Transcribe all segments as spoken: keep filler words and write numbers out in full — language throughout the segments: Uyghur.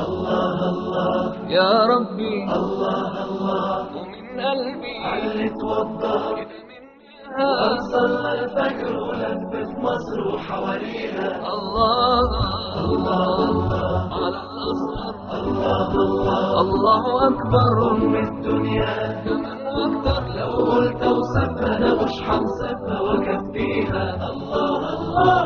الله الله يا ربي، الله الله، ومن قلبي علي توضى، كده مني هان. صلى الفجر ولف في مصر وحواليها. الله الله على الأزهر. الله الله، الله أكبر. أم الدنيا كمان أكتر، لو قلت أوصفها أنا مش هنصفها وأكفيها. الله الله.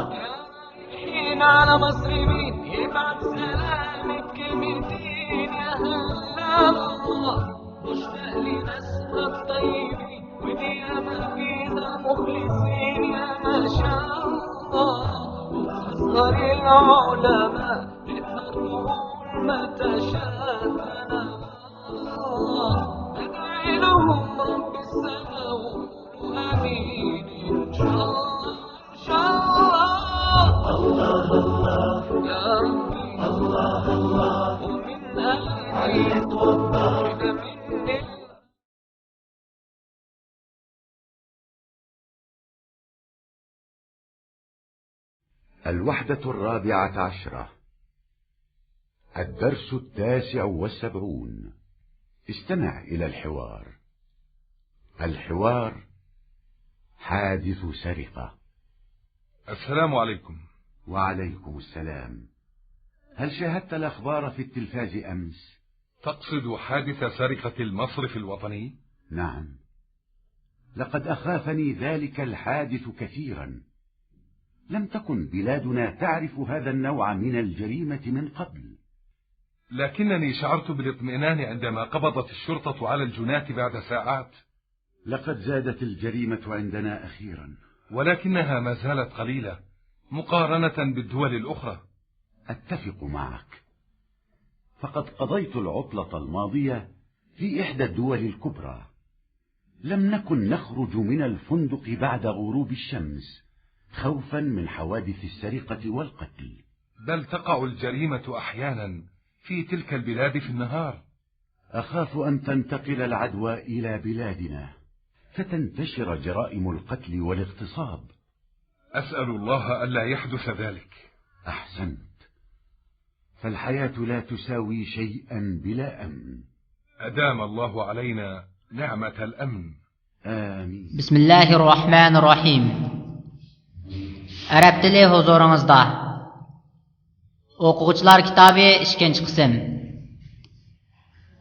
رايحين على مصر مين يبعت سلامك كلمتين يا هلا الله. مشتاق لناسها الطيبين، ودي ياما فيها مخلصين يا ما شاء الله. وأصغر العلماء تقدر تقول متى شافنا الله. ادعي لهم رب السماء وقولوا آمين إن شاء الله. الله الله يا ربي، الله الله، ومن قلبي علي توضى. الوحدة الرابعة عشرة، الدرس التاسع والسبعون. استمع إلى الحوار. الحوار: حادث سرقة. السلام عليكم. وعليكم السلام. هل شاهدت الأخبار في التلفاز أمس؟ تقصد حادث سرقة المصرف الوطني؟ نعم، لقد أخافني ذلك الحادث كثيرا. لم تكن بلادنا تعرف هذا النوع من الجريمة من قبل. لكنني شعرت بالاطمئنان عندما قبضت الشرطة على الجناة بعد ساعات. لقد زادت الجريمة عندنا أخيرا. ولكنها ما زالت قليلة مقارنة بالدول الأخرى. أتفق معك، فقد قضيت العطلة الماضية في إحدى الدول الكبرى. لم نكن نخرج من الفندق بعد غروب الشمس خوفا من حوادث السرقة والقتل. بل تقع الجريمة أحيانا في تلك البلاد في النهار. أخاف أن تنتقل العدوى إلى بلادنا فتنتشر جرائم القتل والاغتصاب. أسأل الله ألا يحدث ذلك. أحسنت، فالحياة لا تساوي شيئا بلا أمن. أدام الله علينا نعمة الأمن. آمين. بسم الله الرحمن الرحيم. ئەرەب تىلى ھۇزۇرىڭىزدا. ئوقۇغۇچىلار كىتابى، ئىككىنچى قىسىم.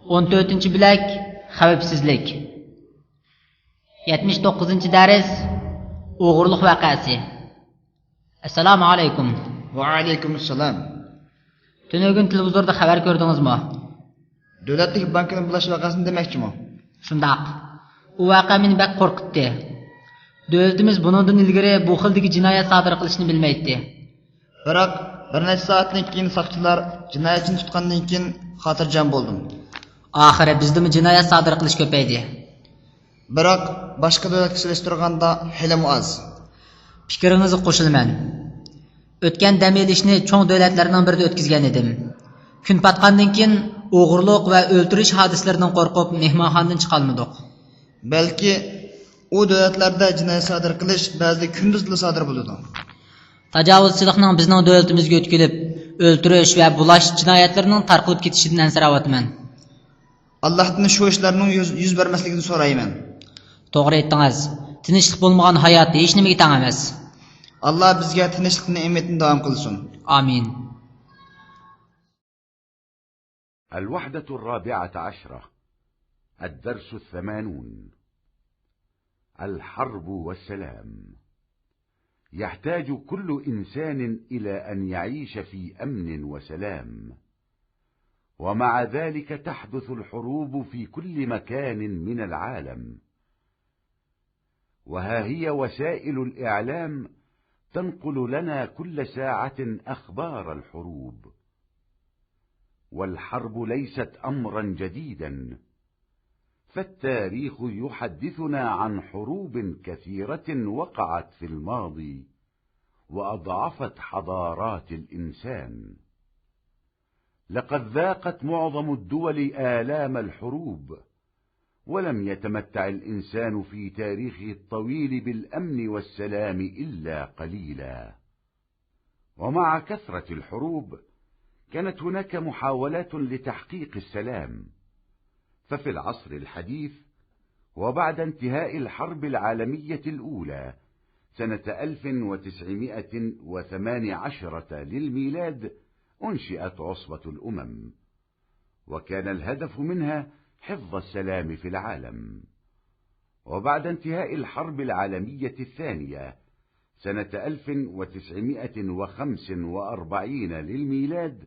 ئون تۆتىنچى بۆلەك، خەۋپسىزلىك. يەتمىش توققۇزىنچى دەرس، ئوغرىلىق ۋەقەسى. ئەسسالامۇ ئەلەيكۇم. ۋەئەلەيكۇمۇسسالام. تۈنۈگۈن تېلېۋىزوردا خەۋەر كۆردىڭىزمۇ؟ دۆلەتلىك بانكىنى بۇلاش ۋەقەسىنى دېمەكچىمۇ؟ شۇنداق. ئۇ ۋەقە مېنى بەك قورقۇتتى. دۆلىتىمىز بۇنىڭدىن ئىلگىرى بۇ خىلدىكى جىنايەت سادىر قىلىشنى بىلمەيتتى. بىراق، بىر نەچچە سائەتتىن كېيىن ساقچىلار جىنايەتچىنى تۇتقاندىن كېيىن خاتىرجەم بولدۇم. ئاخىرى بىزدىمۇ جىنايەت سادىر قىلىش كۆپەيدى. بىراق، باشقا دۆلەتكە سېلىشتۇرغاندا ھېلىمۇ ئاز. پىكرىڭىزگە قوشۇلىمەن. ئۆتكەن دەم ئېلىشنى چوڭ دۆلەتلەرنىڭ بىرىدە ئۆتكۈزگەن ئىدىم. كۈن پاتقاندىن كېيىن ئوغرىلىق ۋە ئۆلتۈرۈش ھادىسىلىرىدىن قورقۇپ مېھمانخانىدىن چىقالمىدۇق. بەلكى ئۇ دۆلەتلەردە جىنايەت سادىر قىلىش بەزىدە كۈندۈزلا سادىر بولىدۇ. تاجاۋۇزچىلىقنىڭ بىزنىڭ دۆلىتىمىزگە يۆتكىلىپ، ئۆلتۈرۈش ۋە بۇلاش جىنايەتلىرىنىڭ تارقىلىپ كېتىشىدىن ئەنسىرەۋاتىمەن. ئاللاھتىن شۇ ئىشلارنىڭ يۈز، يۈز بەرمەسلىكىنى سورايمەن. توغرا ئېيتتىڭىز. تىنچلىق بولمىغان ھايات ھېچنېمىگە تەڭ ئەمەس. ئاللا بىزگە تىنچلىق نېمىتىنى داۋام قىلسۇن. ئامىن. الوحدة الرابعة عشرة، الدرس الثمانون. الحرب والسلام. يحتاج كل إنسان إلى أن يعيش في أمن وسلام، ومع ذلك تحدث الحروب في كل مكان من العالم، وها هي وسائل الإعلام تنقل لنا كل ساعة أخبار الحروب، والحرب ليست أمرا جديدا، فالتاريخ يحدثنا عن حروب كثيرة وقعت في الماضي وأضعفت حضارات الإنسان. لقد ذاقت معظم الدول آلام الحروب، ولم يتمتع الإنسان في تاريخه الطويل بالأمن والسلام إلا قليلا. ومع كثرة الحروب كانت هناك محاولات لتحقيق السلام، ففي العصر الحديث وبعد انتهاء الحرب العالمية الأولى سنة ألف وتسعمائة وثمانية عشر للميلاد أنشئت عصبة الأمم، وكان الهدف منها حفظ السلام في العالم. وبعد انتهاء الحرب العالمية الثانية سنة ألف وتسعمائة وخمسة وأربعين للميلاد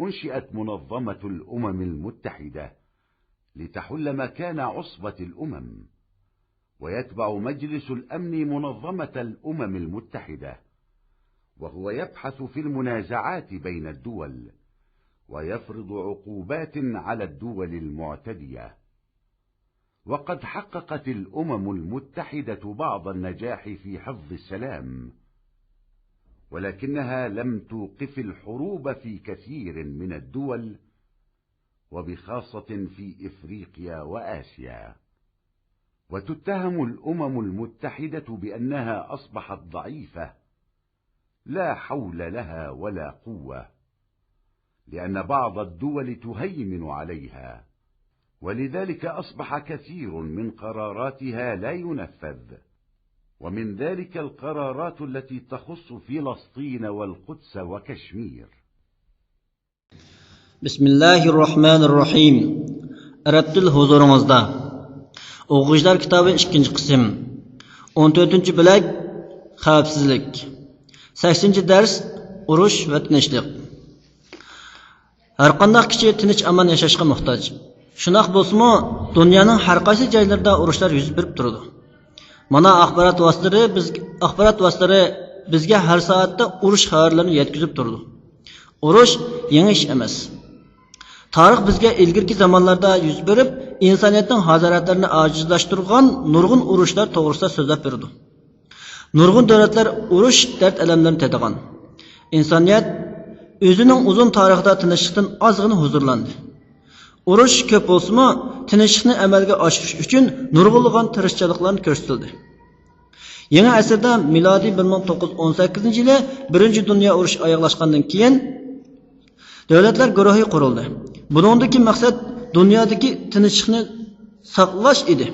أنشئت منظمة الأمم المتحدة لتحل مكان عصبة الأمم، ويتبع مجلس الأمن منظمة الأمم المتحدة، وهو يبحث في المنازعات بين الدول ويفرض عقوبات على الدول المعتدية. وقد حققت الأمم المتحدة بعض النجاح في حفظ السلام، ولكنها لم توقف الحروب في كثير من الدول، وبخاصة في إفريقيا وآسيا. وتتهم الأمم المتحدة بأنها أصبحت ضعيفة لا حول لها ولا قوة، لأن بعض الدول تهيمن عليها، ولذلك أصبح كثير من قراراتها لا ينفذ، ومن ذلك القرارات التي تخص فلسطين والقدس وكشمير. بىسمىللاھىررەھمانىررەھىم. ئەرەب تىل ھۇزۇرىڭىزدا. ئوقۇغۇچىلار كىتابى، ئىككىنچى قىسىم. ئون تۆتىنچى بۆلەك، خەۋپسىزلىك. سەكسىنچى دەرس، ئۇرۇش ۋە تىنچلىق. ھەرقانداق كىشى تىنچ ئامان ياشاشقا موھتاج. شۇنداق بولسىمۇ، دۇنيانىڭ ھەر قايسى جايلىرىدا ئۇرۇشلار يۈز بېرىپ تۇرىدۇ. مانا ئاخبارات ۋاسىتىلىرى بىز، ئاخبارات ۋاسىتىلىرى بىزگە ھەر سائەتتە ئۇرۇش خەۋەرلىرىنى يەتكۈزۈپ تۇرىدۇ. ئۇرۇش يېڭى ئىش ئەمەس. تارىخ بىزگە ئىلگىرىكى زامانلاردا يۈز بېرىپ، ئىنسانىيەتنىڭ ھازارەتلىرىنى ئاجىزلاشتۇرغان نۇرغۇن ئۇرۇشلار توغرىسىدا سۆزلەپ بېرىدۇ. نۇرغۇن دۆلەتلەر ئۇرۇش دەرد-ئەلەملىرىنى تېتىغان. ئىنسانىيەت ئۆزىنىڭ ئۇزۇن تارىخىدا تىنچلىقتىن ئازغىنە ھۇزۇرلاندى. ئۇرۇش كۆپ بولسىمۇ، تىنچلىقنى ئەمەلگە ئاشۇرۇش ئۈچۈن نۇرغۇنلىغان تىرىشچانلىقلارنى كۆرسىتىلدى. يېڭى ئەسىردە، مىلادىي بىر مىڭ توققۇز يۈز ئون سەككىزىنچى يىلى بىرىنچى دۇنيا ئۇرۇشى ئاياغلاشقاندىن كېيىن، دۆلەتلەر گۇرۇھى قۇرۇلدى. بۇنىڭدىكى مەقسەت دۇنيادىكى تىنچلىقنى ساقلاش ئىدى.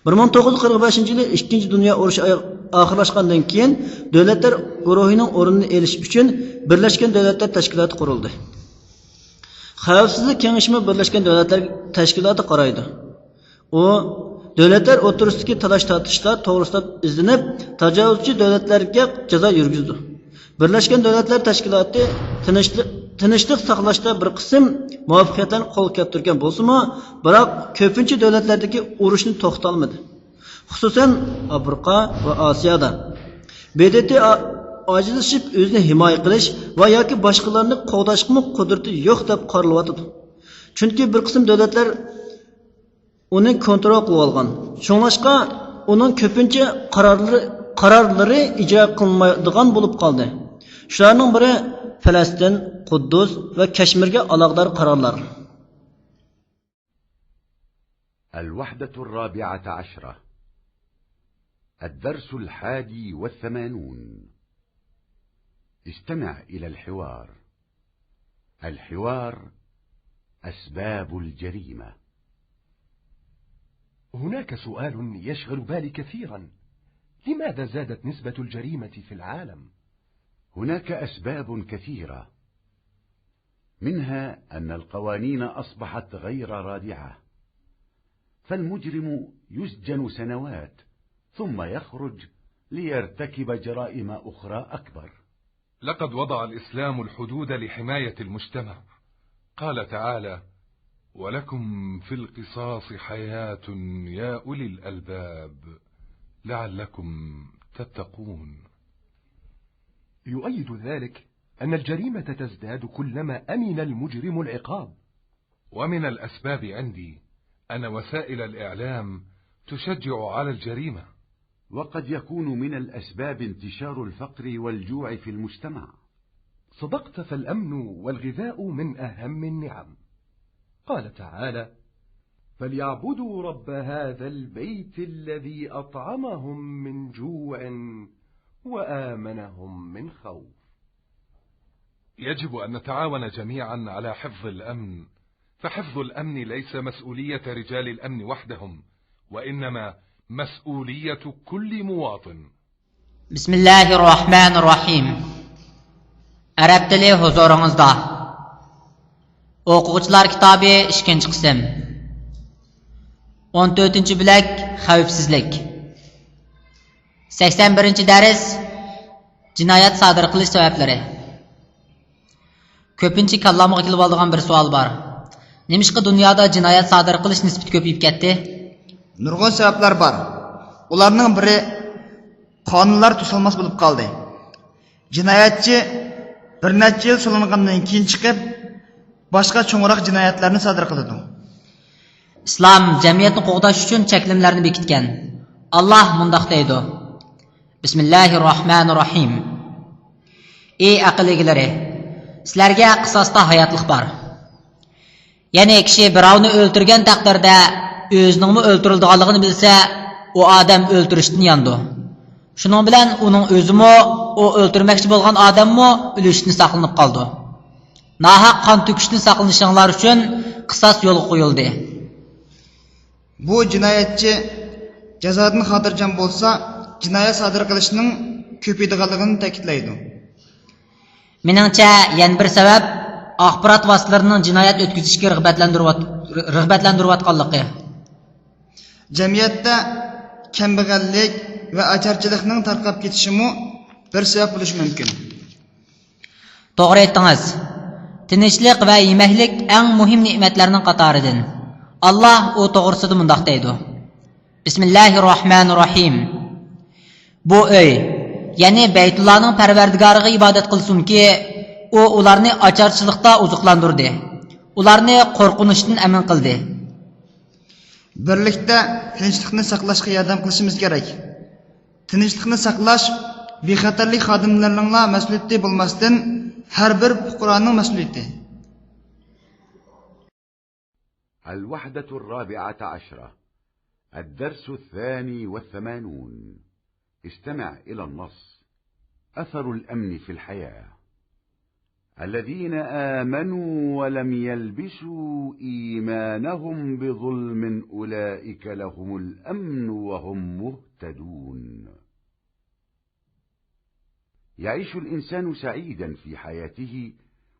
بىر مىڭ توققۇز يۈز قىرىق بەشىنچى يىلى ئىككىنچى دۇنيا ئۇرۇشى ئاياغ-، ئاخىرلاشقاندىن كېيىن، دۆلەتلەر گۇرۇھىنىڭ ئورنىنى ئېلىش ئۈچۈن بىرلەشكەن دۆلەتلەر تەشكىلاتى قۇرۇلدى. خەۋپسىزلىك كېڭىشىمۇ بىرلەشكەن دۆلەتلەر تەشكىلاتى قارايدۇ. ئۇ دۆلەتلەر ئوتتۇرىسىدىكى تالاش-تارتىشلار توغرىسىدا ئىزدىنىپ، تاجاۋۇزچى دۆلەتلەرگە جازا يۈرگۈزىدۇ. بىرلەشكەن دۆلەتلەر تەشكىلاتى تىنچلىق، تىنچلىق ساقلاشتا بىر قىسىم مۇۋەپپەقىيەتلەرنى قولغا كەلتۈرگەن بولسىمۇ، بىراق كۆپىنچە دۆلەتلەردىكى ئۇرۇشنى توختىتالمىدى. خۇسۇسەن، ئافرىقا ۋە ئاسىيادا. ب د ت ئا-، ئاجىزلىشىپ ئۆزىنى ھىمايە قىلىش ۋە ياكى باشقىلارنى قوغداشقىمۇ قۇدرىتى يوق دەپ قارىلىۋاتىدۇ. چۈنكى بىر قىسىم دۆلەتلەر ئۇنى كونترول قىلىۋالغان. شۇڭلاشقا ئۇنىڭ كۆپىنچە قارارلىرى، قارارلىرى ئىجرا قىلىنمايدىغان بولۇپ قالدى. شۇلارنىڭ بىرى پەلەستىن، قۇددۇس ۋە كەشمىرگە ئالاقىدار قارارلار. الوحدة الرابعة عشرة. الدرس الحادي والثمانون. استمع إلى الحوار. الحوار: أسباب الجريمة. هناك سؤال يشغل بالي كثيرا: لماذا زادت نسبة الجريمة في العالم؟ هناك أسباب كثيرة، منها أن القوانين أصبحت غير رادعة، فالمجرم يسجن سنوات ثم يخرج ليرتكب جرائم أخرى أكبر. لقد وضع الإسلام الحدود لحماية المجتمع. قال تعالى: ولكم في القصاص حياة يا أولي الألباب لعلكم تتقون. يؤيد ذلك أن الجريمة تزداد كلما أمن المجرم العقاب. ومن الأسباب عندي أن وسائل الإعلام تشجع على الجريمة. وقد يكون من الأسباب انتشار الفقر والجوع في المجتمع. صدقت، فالأمن والغذاء من أهم النعم. قال تعالى: فليعبدوا رب هذا البيت الذي أطعمهم من جوع وآمنهم من خوف. يجب أن نتعاون جميعا على حفظ الأمن، فحفظ الأمن ليس مسؤولية رجال الأمن وحدهم، وإنما مسؤولية كل مواطن. بىسمىللاھىرراھمانىرراھىم. ئەرەب تىلى ھۇزۇرىڭىزدا. ئوقۇغۇچىلار كىتابى، ئىككىنچى قىسىم. ئون تۆتىنچى بۆلەك، خەۋپسىزلىك. سەكسەن بىرىنچى دەرس، جىنايەت سادىر قىلىش سەۋەبلىرى. كۆپىنچە كاللامغا كېلىۋالىدىغان بىر سوئال بار. نېمىشقا دۇنيادا جىنايەت سادىر قىلىش نىسبىتى كۆپىيىپ كەتتى؟ نۇرغۇن سەۋەبلەر بار. ئۇلارنىڭ بىرى، قانۇنلار توسالماس بولۇپ قالدى. جىنايەتچى بىر نەچچە يىل سولانغاندىن كېيىن چىقىپ، باشقا چوڭراق جىنايەتلەرنى سادىر قىلىدۇ. ئىسلام جەمئىيەتنى قوغداش ئۈچۈن چەكلىمىلەرنى بېكىتكەن. ئاللاھ مۇنداق دەيدۇ: بىسمىللاھىرراھمانىرراھىم. ئى ئەقىل ئىگىلىرى! سىلەرگە قىساستا ھاياتلىق بار. يەنى كىشى بىراۋنى ئۆلتۈرگەن تەقدىردە، ئۆزىنىڭمۇ ئۆلتۈرۈلىدىغانلىقىنى بىلسە، ئۇ ئادەم ئۆلتۈرۈشتىن يانىدۇ. شۇنىڭ بىلەن ئۇنىڭ ئۆزىمۇ، ئۇ ئۆلتۈرمەكچى بولغان ئادەممۇ ئۆلۈشتىن ساقلىنىپ قالىدۇ. ناھەق قان تۆكۈشتىن ساقلىنىشىڭلار ئۈچۈن قىساس يولغا قويۇلدى. بۇ جىنايەتچى جازادىن خاتىرجەم بولسا، جىنايەت سادىر قىلىشنىڭ كۆپىيىدىغانلىقىنى تەكىتلەيدۇ. مېنىڭچە، يەنە بىر سەۋەب ئاخبارات ۋاسىتىلىرىنىڭ جىنايەت ئۆتكۈزۈشكە رىغبەتلەندۈرۈۋات-، رىغبەتلەندۈرۈۋاتقانلىقى. جەمئىيەتتە كەمبەغەللىك ۋە ئاچارچىلىقنىڭ تارقاپ كېتىشىمۇ بىر سەۋەب بولۇشى مۇمكىن. توغرا ئېيتتىڭىز. تىنچلىق ۋە يېمەكلىك ئەڭ مۇھىم نېمەتلەرنىڭ قاتارىدىن. ئاللاھ ئۇ توغرىسىدا مۇنداق دەيدۇ: بىسمىللاھىرراھمانىرراھىم. بۇ ئۆي، يەنى بەيتۇللانىڭ پەرۋەردىگارىغا ئىبادەت قىلسۇنكى، ئۇ ئۇلارنى ئاچارچىلىقتا ئوزۇقلاندۇردى، ئۇلارنى قورقۇنچتىن ئەمىن قىلدى. بىرلىكتە تىنچلىقنى ساقلاشقا ياردەم قىلىشىمىز كېرەك. تىنچلىقنى ساقلاش بىخەتەرلىك خادىملىرىنىڭلا مەسئۇلىيىتى بولماستىن، ھەر بىر پۇقرانىڭ مەسئۇلىيىتى. الوحدة الرابعة عشرة. الدرس الثاني والثمانون. استمع إلى النص. أثر الأمن في الحياة. الذين آمنوا ولم يلبسوا إيمانهم بظلم أولئك لهم الأمن وهم مهتدون. يعيش الإنسان سعيدا في حياته،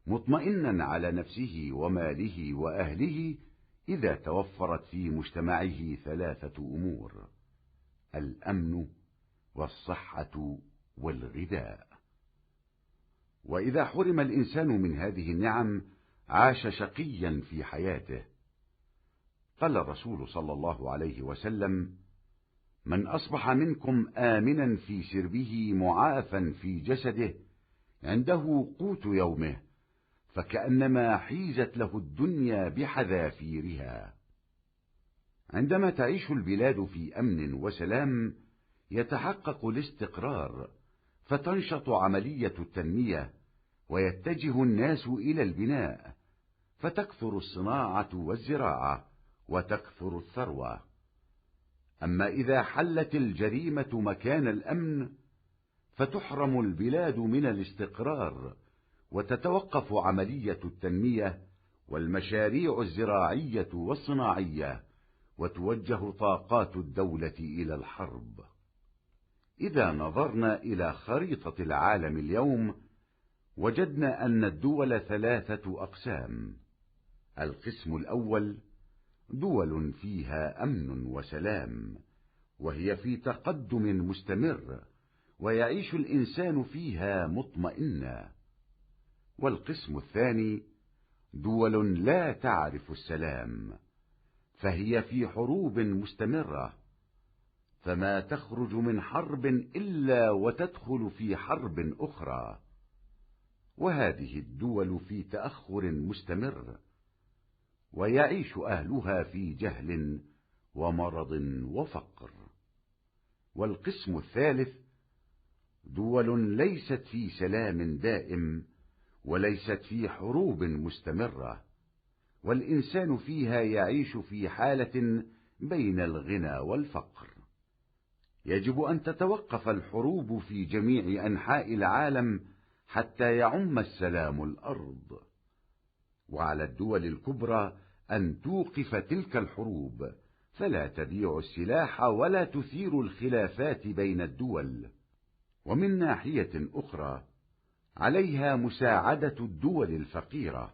مطمئنا على نفسه وماله وأهله، إذا توفرت في مجتمعه ثلاثة أمور: الأمن، والصحة، والغذاء. وإذا حرم الإنسان من هذه النعم، عاش شقيا في حياته. قال الرسول صلى الله عليه وسلم: من أصبح منكم آمنا في سربه معافى في جسده، عنده قوت يومه، فكأنما حيزت له الدنيا بحذافيرها. عندما تعيش البلاد في أمن وسلام، يتحقق الاستقرار، فتنشط عملية التنمية، ويتجه الناس إلى البناء، فتكثر الصناعة والزراعة، وتكثر الثروة. أما إذا حلت الجريمة مكان الأمن، فتحرم البلاد من الاستقرار، وتتوقف عملية التنمية والمشاريع الزراعية والصناعية، وتوجه طاقات الدولة إلى الحرب. إذا نظرنا إلى خريطة العالم اليوم، وجدنا أن الدول ثلاثة أقسام. القسم الأول دول فيها أمن وسلام، وهي في تقدم مستمر، ويعيش الإنسان فيها مطمئنا. والقسم الثاني دول لا تعرف السلام، فهي في حروب مستمرة، فما تخرج من حرب إلا وتدخل في حرب أخرى، وهذه الدول في تأخر مستمر، ويعيش أهلها في جهل ومرض وفقر. والقسم الثالث دول ليست في سلام دائم، وليست في حروب مستمرة، والإنسان فيها يعيش في حالة بين الغنى والفقر. يجب أن تتوقف الحروب في جميع أنحاء العالم حتى يعم السلام الأرض. وعلى الدول الكبرى أن توقف تلك الحروب، فلا تبيع السلاح ولا تثير الخلافات بين الدول. ومن ناحية أخرى، عليها مساعدة الدول الفقيرة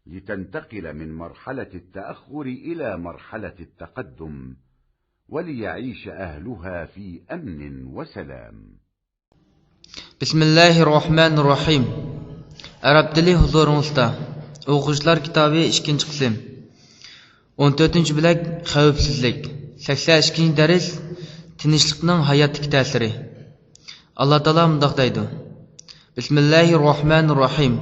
لتنتقل من مرحلة التأخر إلى مرحلة التقدم، وليعيش أهلها في أمن وسلام. بىسمىللاھىررەھمانىررەھىم. ئەرەب تىلى ھۇزۇرىڭىزدا. ئوقۇغۇچىلار كىتابى، ئىككىنچى قىسىم. ئون تۆتىنچى بۆلەك، خەۋپسىزلىك. سەكسەن ئىككىنچى دەرس، تىنچلىقنىڭ ھاياتتىكى تەسىرى. ئاللا تائالا مۇنداق دەيدۇ: بىسمىللاھىررەھمانىررەھىم.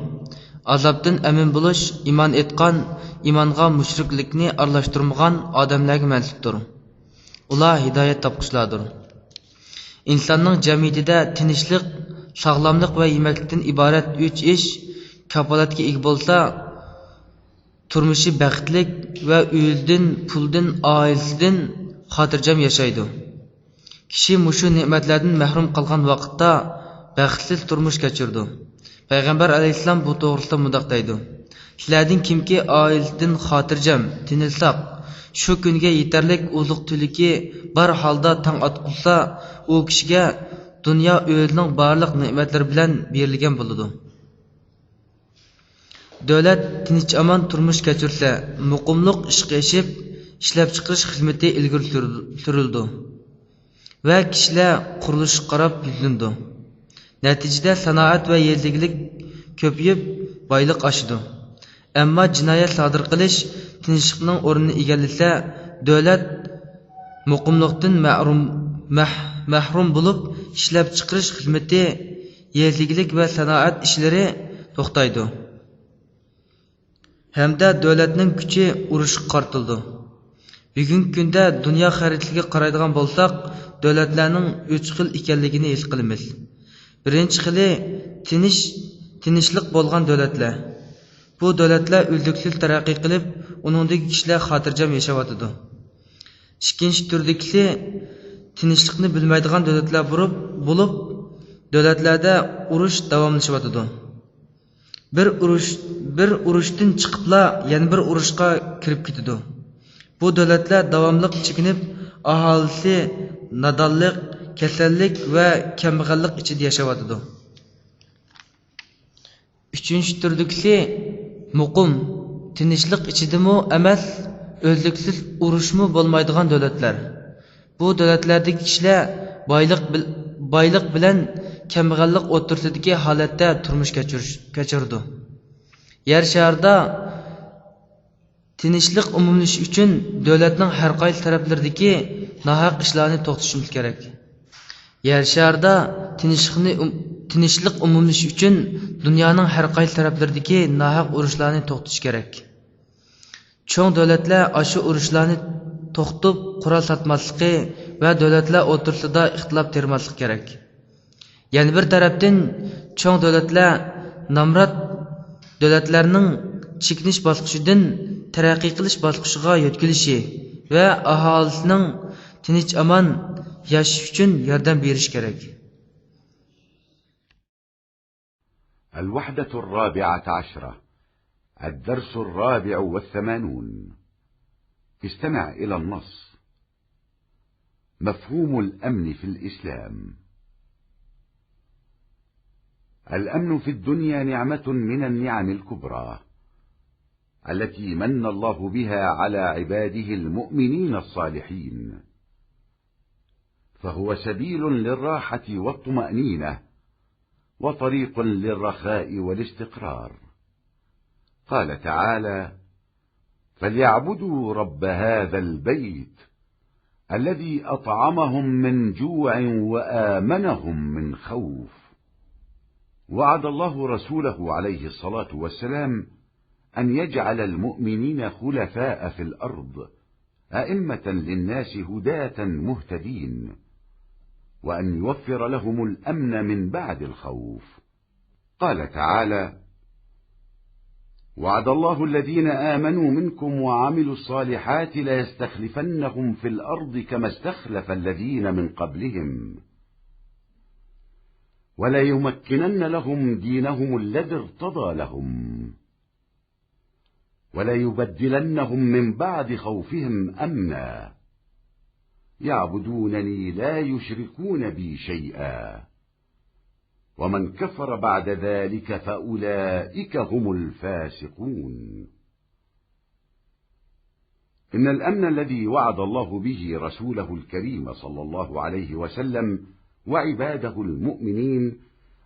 ئازابتىن ئەمىن بولۇش ئىمان ئېيتقان، ئىمانغا مۇشرىكلىكنى ئارىلاشتۇرمىغان ئادەملەرگە مەنسۇپتۇر. ئۇلار ھىدايەت تاپقۇچىلاردۇر. ئىنساننىڭ جەمئىيىتىدە تىنچلىق، ساغلاملىق ۋە يېمەكلىكتىن ئىبارەت ئۈچ ئىش كاپالەتكە ئىگە بولسا، تۇرمۇشى بەختلىك ۋە ئۆيىدىن، پۇلدىن، ئائىلىسىدىن خاتىرجەم ياشايدۇ. كىشى مۇشۇ نېمەتلەردىن مەھرۇم قالغان ۋاقىتتا بەختسىز تۇرمۇش كەچۈرىدۇ. پەيغەمبەر ئەلەيھىسسالام بۇ توغرىسىدا مۇنداق دەيدۇ: سىلەردىن كىمكى ئائىلىسىدىن خاتىرجەم، تىنچلىق، شۇ كۈنگە يېتەرلىك ئوزۇق-تۈلۈكى بار ھالدا تاڭ ئاتقۇزسا، ئۇ كىشىگە دۇنيا ئۆزىنىڭ بارلىق نېمەتلىرى بىلەن بېرىلگەن بولىدۇ. دۆلەت تىنچ-ئامان تۇرمۇش كەچۈرسە، مۇقىملىق ئىشقا ئېشىپ، ئىشلەپچىقىرىش خىزمىتى ئىلگىرى سۈرۈلىدۇ ۋە كىشىلەر قۇرۇلۇشقا قاراپ يۈزلىنىدۇ. نەتىجىدە سانائەت ۋە يېزا ئىگىلىك كۆپىيىپ، بايلىق ئاشىدۇ. ئەمما جىنايەت سادىر قىلىش تىنچلىقنىڭ ئورنىنى ئىگىلىسە، دۆلەت مۇقىملىقتىن مەھرۇم، مەھ-، مەھرۇم بولۇپ، ئىشلەپچىقىرىش خىزمىتى، يېزا ئىگىلىك ۋە سانائەت ئىشلىرى توختايدۇ ھەمدە دۆلەتنىڭ كۈچى ئۇرۇشقا قارىتىلىدۇ. بۈگۈنكى كۈندە دۇنيا خەرىتىسىگە قارايدىغان بولساق، دۆلەتلەرنىڭ ئۈچ خىل ئىكەنلىكىنى ھېس قىلىمىز. بىرىنچى خىلى تىنچ، تىنچلىق بولغان دۆلەتلەر. بۇ دۆلەتلەر ئۈزلۈكسىز تەرەققىي قىلىپ، ئۇنىڭدىكى كىشىلەر خاتىرجەم ياشاۋاتىدۇ. ئىككىنچى تۈردىكىسى تىنچلىقنى بىلمەيدىغان دۆلەتلەر بولۇپ، بولۇپ، دۆلەتلەردە ئۇرۇش داۋاملىشىۋاتىدۇ. بىر ئۇرۇش، بىر ئۇرۇشتىن چىقىپلا يەنە بىر ئۇرۇشقا كىرىپ كېتىدۇ. بۇ دۆلەتلەر داۋاملىق چېكىنىپ، ئاھالىسى نادانلىق، كېسەللىك ۋە كەمبەغەللىك ئىچىدە ياشاۋاتىدۇ. ئۈچىنچى تۈردىكىسى مۇقىم، تىنچلىق ئىچىدىمۇ ئەمەس، ئۈزلۈكسىز ئۇرۇشمۇ بولمايدىغان دۆلەتلەر. بۇ دۆلەتلەردىكى كىشىلەر بايلىق بىل-، بايلىق بىلەن كەمبەغەللىك ئوتتۇرىسىدىكى ھالەتتە تۇرمۇش كەچۈرۈش، كەچۈرىدۇ. يەر شارىدا تىنچلىق ئومۇملىشىشى ئۈچۈن دۆلەتنىڭ ھەر قايسى تەرەپلىرىدىكى ناھەق ئىشلارنى توختىتىشىمىز كېرەك. يەر شارىدا تىنچلىقنى ئوم-، تىنچلىق ئومۇملىشىشى ئۈچۈن دۇنيانىڭ ھەر قايسى تەرەپلىرىدىكى ناھەق ئۇرۇشلارنى توختىتىش كېرەك. چوڭ دۆلەتلەر ئاشۇ ئۇرۇشلارنى توختىتىپ، قورال ساتماسلىقى ۋە دۆلەتلەر ئوتتۇرىسىدا ئىختىلاپ تېرىماسلىقى كېرەك. يەنە بىر تەرەپتىن، چوڭ دۆلەتلەر نامرات دۆلەتلەرنىڭ چېكىنىش باسقۇچىدىن تەرەققىي قىلىش باسقۇچىغا يۆتكىلىشى ۋە ئاھالىسىنىڭ تىنچ-ئامان ياشىشى ئۈچۈن ياردەم بېرىشى كېرەك. الوحدة الرابعة عشرة، الدرس الرابع والثمانون. استمع إلى النص. مفهوم الأمن في الإسلام. الأمن في الدنيا نعمة من النعم الكبرى، التي من الله بها على عباده المؤمنين الصالحين، فهو سبيل للراحة والطمأنينة، وطريق للرخاء والاستقرار. قال تعالى: فليعبدوا رب هذا البيت الذي أطعمهم من جوع وآمنهم من خوف. وعد الله رسوله عليه الصلاة والسلام أن يجعل المؤمنين خلفاء في الأرض، أئمة للناس هداة مهتدين، وأن يوفر لهم الأمن من بعد الخوف. قال تعالى: وعد الله الذين آمنوا منكم وعملوا الصالحات ليستخلفنهم في الأرض كما استخلف الذين من قبلهم، وليمكنن لهم دينهم الذي ارتضى لهم وليبدلنهم من بعد خوفهم أمنا يعبدونني لا يشركون بي شيئا ومن كفر بعد ذلك فأولئك هم الفاسقون. إن الأمن الذي وعد الله به رسوله الكريم صلى الله عليه وسلم وعباده المؤمنين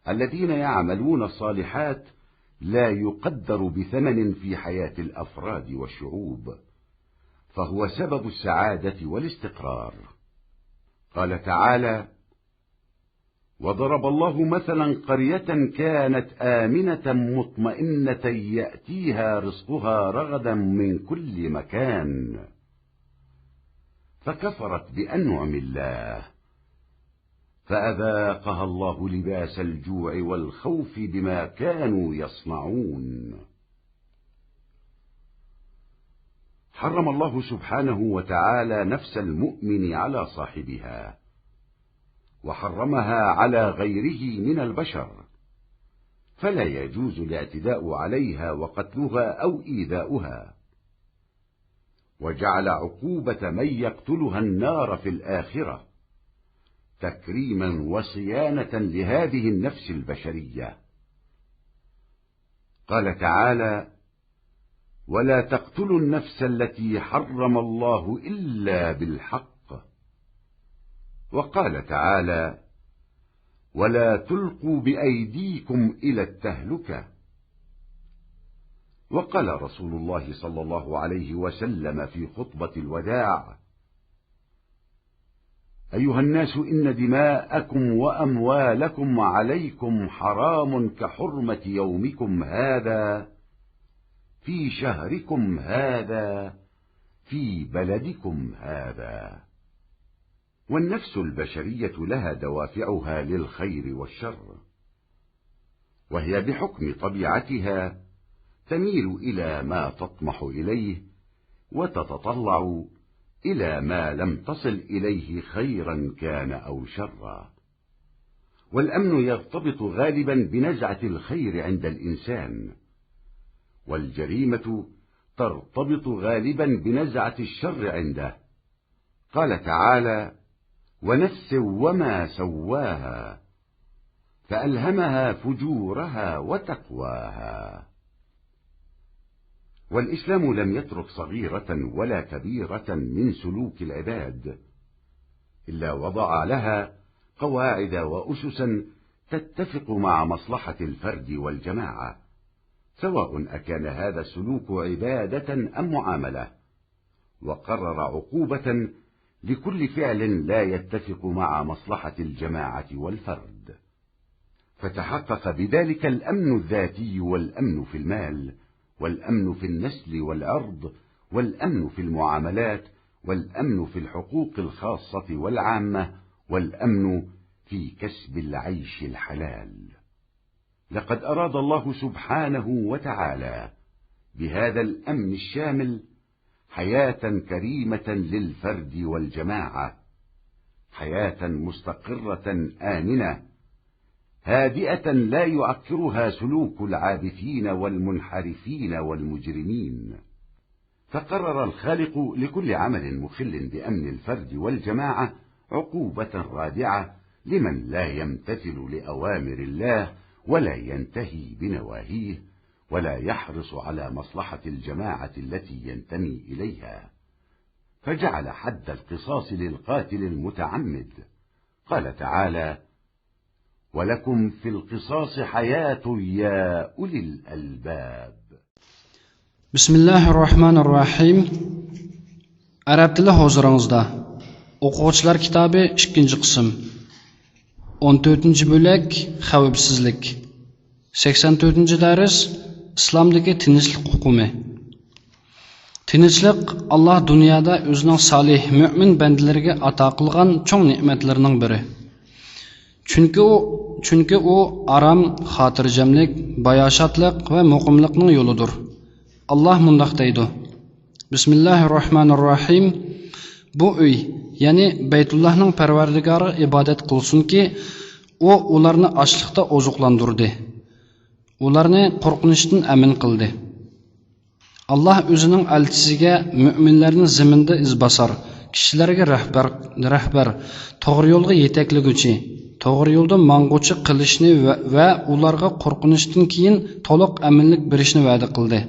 الذين يعملون الصالحات لا يقدر بثمن في حياة الأفراد والشعوب، فهو سبب السعادة والاستقرار. قال تعالى: وضرب الله مثلا قرية كانت آمنة مطمئنة يأتيها رزقها رغدا من كل مكان فكفرت بأنعم الله فأذاقها الله لباس الجوع والخوف بما كانوا يصنعون. حرم الله سبحانه وتعالى نفس المؤمن على صاحبها، وحرمها على غيره من البشر، فلا يجوز الاعتداء عليها وقتلها أو إيذاؤها، وجعل عقوبة من يقتلها النار في الآخرة، تكريما وصيانة لهذه النفس البشرية. قال تعالى: ولا تقتلوا النفس التي حرم الله إلا بالحق. وقال تعالى: ولا تلقوا بأيديكم إلى التهلكة. وقال رسول الله صلى الله عليه وسلم في خطبة الوداع: أيها الناس، إن دماءكم وأموالكم عليكم حرام كحرمة يومكم هذا في شهركم هذا في بلدكم هذا. والنفس البشرية لها دوافعها للخير والشر، وهي بحكم طبيعتها تميل إلى ما تطمح إليه، وتتطلع إلى ما لم تصل إليه خيرا كان أو شرا. والأمن يرتبط غالبا بنزعة الخير عند الإنسان، والجريمة ترتبط غالبا بنزعة الشر عنده. قال تعالى: ونفس وما سواها فألهمها فجورها وتقواها. والإسلام لم يترك صغيرة ولا كبيرة من سلوك العباد، إلا وضع لها قواعد وأسسا تتفق مع مصلحة الفرد والجماعة، سواء أكان هذا السلوك عبادة أم معاملة، وقرر عقوبة لكل فعل لا يتفق مع مصلحة الجماعة والفرد، فتحقق بذلك الأمن الذاتي والأمن في المال والأمن في النسل والعرض والأمن في المعاملات والأمن في الحقوق الخاصة والعامة والأمن في كسب العيش الحلال. لقد أراد الله سبحانه وتعالى بهذا الأمن الشامل حياة كريمة للفرد والجماعة، حياة مستقرة آمنة هادئة لا يعكرها سلوك العابثين والمنحرفين والمجرمين. فقرر الخالق لكل عمل مخل بأمن الفرد والجماعة عقوبة رادعة لمن لا يمتثل لأوامر الله ولا ينتهي بنواهيه ولا يحرص على مصلحة الجماعة التي ينتمي إليها، فجعل حد القصاص للقاتل المتعمد. قال تعالى: ولكم في القصاص حياة يا أولي الألباب. بىسمىللاھىرراھمانىرراھىم. ئەرەب تىلى ھۇزۇرىڭىزدا. ئوقۇغۇچىلار كىتابى، ئىككىنچى قىسىم. ئون تۆتىنچى بۆلەك، خەۋپسىزلىك. سەكسەن تۆتىنچى دەرس، ئىسلامدىكى تىنچلىق ئۇقۇمى. تىنچلىق ئاللاھ دۇنيادا ئۆزىنىڭ سالىھ مۆمىن بەندىلىرىگە ئاتا قىلغان چوڭ نېمەتلىرىنىڭ بىرى. چۈنكى ئۇ، چۈنكى ئۇ ئارام، خاتىرجەملىك، باياشاتلىق ۋە مۇقىملىقنىڭ يولىدۇر. ئاللاھ مۇنداق دەيدۇ: بىسمىللاھىرراھمانىرراھىم. بۇ ئۆي، يەنى بەيتۇللاھنىڭ پەرۋەردىگارىغا ئىبادەت قىلسۇنكى، ئۇ ئۇلارنى ئاچلىقتا ئوزۇقلاندۇردى. ئۇلارنى قورقۇنچتىن ئەمىن قىلدى. ئاللاھ ئۆزىنىڭ ئەلچىسىگە، مۆمىنلەرنى زېمىندا ئىزباسار، كىشىلەرگە رەھبەر، رەھبەر، توغرا يولغا يېتەكلىگۈچى، توغرا يولدا ماڭغۇچى قىلىشنى ۋە، ۋە ئۇلارغا قورقۇنچتىن كېيىن تولۇق ئەمىنلىك بېرىشنى ۋەدە قىلدى.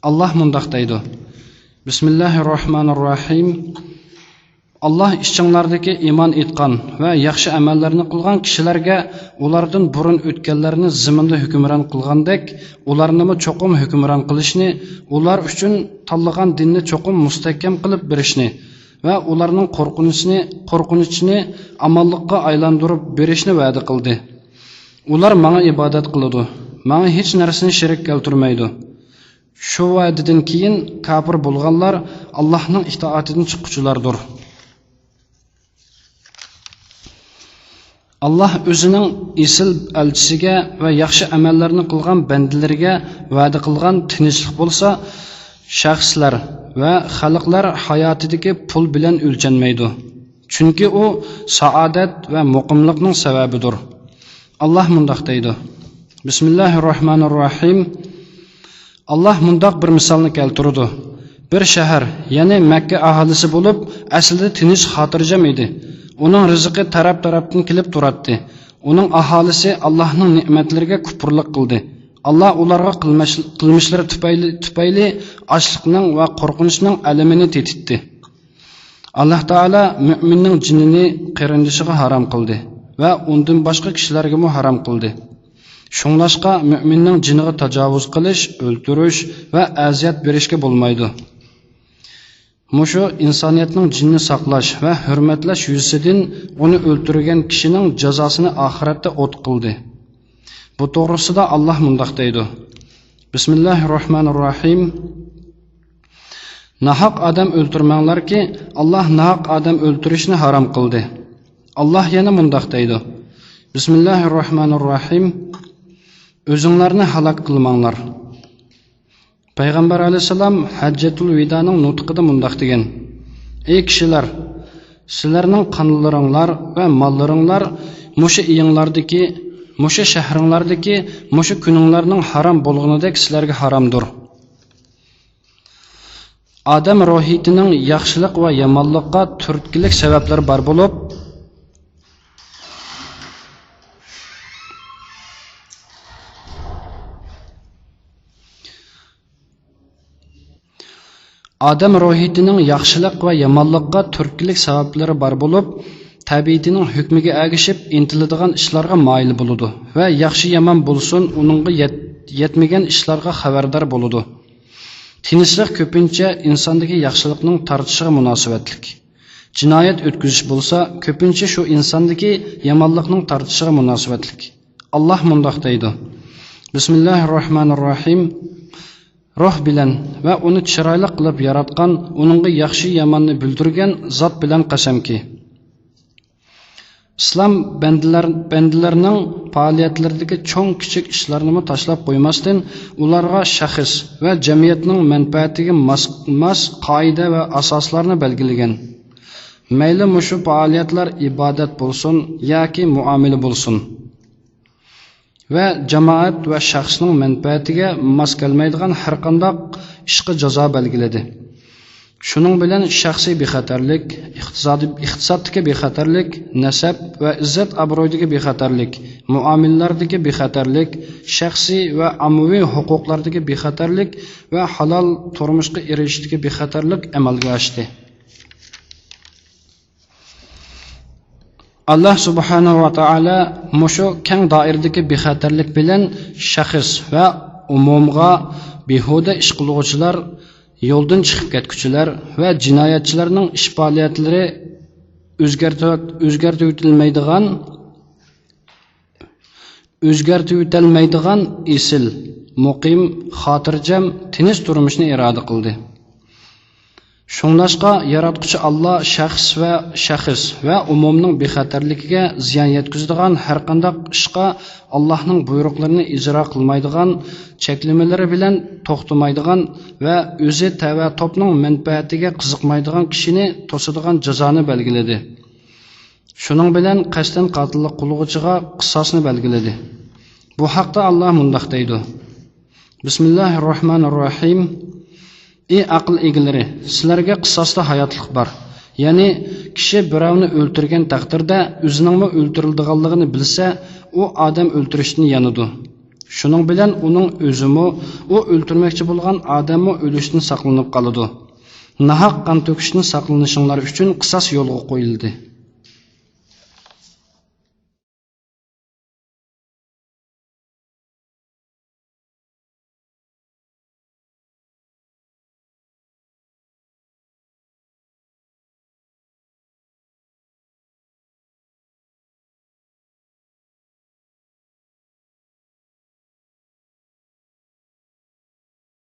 ئاللاھ مۇنداق دەيدۇ: بىسمىللاھىر راھمانىر راھىم. ئاللاھ ئىچىڭلاردىكى ئىمان ئېيتقان ۋە ياخشى ئەمەللەرنى قىلغان كىشىلەرگە ئۇلاردىن بۇرۇن ئۆتكەنلەرنى زېمىندا ھۆكۈمران قىلغاندەك، ئۇلارنىمۇ چوقۇم ھۆكۈمران قىلىشنى، ئۇلار ئۈچۈن تاللىغان دىننى چوقۇم مۇستەھكەم قىلىپ بېرىشنى ۋە ئۇلارنىڭ قورقۇنچىنى، قورقۇنچىنى ئامانلىققا ئايلاندۇرۇپ بېرىشنى ۋەدە قىلدى. ئۇلار ماڭا ئىبادەت قىلىدۇ، ماڭا ھېچ نەرسىنى شېرىك كەلتۈرمەيدۇ. شۇ ۋەدىدىن كېيىن كاپىر بولغانلار ئاللاھنىڭ ئىتائىتىدىن چىققۇچىلاردۇر. ئاللاھ ئۆزىنىڭ ئېسىل ئەلچىسىگە ۋە ياخشى ئەمەللەرنى قىلغان بەندىلىرىگە ۋەدە قىلغان تىنچلىق بولسا، شەخسلەر ۋە خەلقلەر ھاياتىدىكى پۇل بىلەن ئۆلچەنمەيدۇ. چۈنكى ئۇ سائادەت ۋە مۇقىملىقنىڭ سەۋەبىدۇر. ئاللاھ مۇنداق دەيدۇ: بىسمىللاھىر راھمانىر راھىم. ئاللاھ مۇنداق بىر مىسالنى كەلتۈرىدۇ. بىر شەھەر، يەنى مەككە ئاھالىسى بولۇپ، ئەسلىدە تىنچ، خاتىرجەم ئىدى. ئۇنىڭ رىزقى تەرەپ-تەرەپتىن كېلىپ تۇراتتى. ئۇنىڭ ئاھالىسى ئاللاھنىڭ نېمەتلىرىگە كۇپۇرلۇق قىلدى. ئاللاھ ئۇلارغا قىلمىش-، قىلمىشلىرى تۈپەيلى، تۈپەيلى ئاچلىقنىڭ ۋە قورقۇنچنىڭ ئەلىمىنى تېتىتتى. ئاللاھ تائالا مۆمىننىڭ جېنىنى قېرىندىشىغا ھارام قىلدى ۋە ئۇندىن باشقا كىشىلەرگىمۇ ھارام قىلدى. شۇڭلاشقا مۆمىننىڭ جېنىغا تاجاۋۇز قىلىش، ئۆلتۈرۈش ۋە ئەزىيەت بېرىشكە بولمايدۇ. مۇشۇ ئىنسانىيەتنىڭ جېنىنى ساقلاش ۋە ھۆرمەتلەش يۈزىسىدىن ئۇنى ئۆلتۈرگەن كىشىنىڭ جازاسىنى ئاخىرەتتە ئوت قىلدى. بۇ توغرىسىدا ئاللاھ مۇنداق دەيدۇ: بىسمىللاھىر راھمانىر راھىم. ناھەق ئادەم ئۆلتۈرمەڭلاركى، ئاللاھ ناھەق ئادەم ئۆلتۈرۈشنى ھارام قىلدى. ئاللاھ يەنە مۇنداق دەيدۇ: بىسمىللاھىر راھمانىر راھىم. ئۆزۈڭلارنى ھالاك قىلماڭلار. پەيغەمبەر ئەلەيھىسسالام ھەججەتۇل ۋىدانىڭ نۇتقىدا مۇنداق دېگەن: ئەي كىشىلەر، سىلەرنىڭ قانلىرىڭلار ۋە ماللىرىڭلار مۇشۇ ئېيىڭلاردىكى، مۇشۇ شەھىرىڭلاردىكى، مۇشۇ كۈنۈڭلارنىڭ ھارام بولغىنىدەك سىلەرگە ھارامدۇر. ئادەم روھىيىتىنىڭ ياخشىلىق ۋە يامانلىققا تۈرتكىلىك سەۋەبلىرى بار بولۇپ، ئادەم روھىيىتىنىڭ ياخشىلىق ۋە يامانلىققا تۈرتكىلىك سەۋەبلىرى بار بولۇپ، تەبىئىتىنىڭ ھۆكمىگە ئەگىشىپ ئىنتىلىدىغان ئىشلارغا مايىل بولىدۇ ۋە ياخشى-يامان بولسۇن، ئۇنىڭغا يەت-، يەتمىگەن ئىشلارغا خەۋەردار بولىدۇ. تىنچلىق كۆپىنچە ئىنساندىكى ياخشىلىقنىڭ تارتىشىغا مۇناسىۋەتلىك. جىنايەت ئۆتكۈزۈش بولسا كۆپىنچە شۇ ئىنساندىكى يامانلىقنىڭ تارتىشىغا مۇناسىۋەتلىك. ئاللاھ مۇنداق دەيدۇ: بىسمىللاھىر راھمانىر راھىم. روھ بىلەن ۋە ئۇنى چىرايلىق قىلىپ ياراتقان، ئۇنىڭغا ياخشى-ياماننى بىلدۈرگەن زات بىلەن قەسەمكى. ئىسلام بەندىلەر، بەندىلەرنىڭ پائالىيەتلىرىدىكى چوڭ-كىچىك ئىشلارنىمۇ تاشلاپ قويماستىن، ئۇلارغا شەخس ۋە جەمئىيەتنىڭ مەنپەئەتىگە ماس، ماس قائىدە ۋە ئاساسلارنى بەلگىلىگەن. مەيلى مۇشۇ پائالىيەتلەر ئىبادەت بولسۇن ياكى مۇئامىلە بولسۇن. ۋە جامائەت ۋە شەخسنىڭ مەنپەئەتىگە ماس كەلمەيدىغان ھەرقانداق ئىشقا جازا بەلگىلىدى. شۇنىڭ بىلەن شەخسىي بىخەتەرلىك، ئىقتىسادىي، ئىقتىسادتىكى بىخەتەرلىك، نەسەب ۋە ئىززەت-ئابرۇيدىكى بىخەتەرلىك، مۇئامىلىلەردىكى بىخەتەرلىك، شەخسىي ۋە ئاممىۋى ھوقۇقلاردىكى بىخەتەرلىك ۋە ھالال تۇرمۇشقا ئېرىشىشتىكى بىخەتەرلىك ئەمەلگە ئاشتى. ئاللاھ سۇبھانەھۇ ۋە تائالا مۇشۇ كەڭ دائىرىدىكى بىخەتەرلىك بىلەن شەخس ۋە ئومۇمغا بىھۇدە ئىش قىلغۇچىلار، يولدىن چىقىپ كەتكۈچىلەر ۋە جىنايەتچىلەرنىڭ ئىش پائالىيەتلىرى ئۆزگەرتىۋەت-، ئۆزگەرتىۋېتىلمەيدىغان، ئۆزگەرتىۋېتەلمەيدىغان ئېسىل، مۇقىم، خاتىرجەم، تىنچ تۇرمۇشنى ئىرادە قىلدى. شۇڭلاشقا، ياراتقۇچى ئاللا شەخس ۋە، شەخس ۋە ئومۇمنىڭ بىخەتەرلىكىگە زىيان يەتكۈزىدىغان ھەرقانداق ئىشقا، ئاللاھنىڭ بۇيرۇقلىرىنى ئىجرا قىلمايدىغان، چەكلىمىلىرى بىلەن توختىمايدىغان ۋە ئۆزى تەۋە توپنىڭ مەنپەئەتىگە قىزىقمايدىغان كىشىنى توسىدىغان جازانى بەلگىلىدى. شۇنىڭ بىلەن قەستەن قاتىللىق قىلغۇچىغا قىساسنى بەلگىلىدى. بۇ ھەقتە ئاللا مۇنداق دەيدۇ: بىسمىللاھىررەھمانىررەھىم. ئى ئەقىل ئىگىلىرى، سىلەرگە قىساستا ھاياتلىق بار. يەنى كىشى بىراۋنى ئۆلتۈرگەن تەقدىردە ئۆزىنىڭمۇ ئۆلتۈرۈلىدىغانلىقىنى بىلسە، ئۇ ئادەم ئۆلتۈرۈشتىن يانىدۇ. شۇنىڭ بىلەن ئۇنىڭ ئۆزىمۇ، ئۇ ئۆلتۈرمەكچى بولغان ئادەممۇ ئۆلۈشتىن ساقلىنىپ قالىدۇ. ناھەق قان تۆكۈشتىن ساقلىنىشىڭلار ئۈچۈن قىساس يولغا قويۇلدى.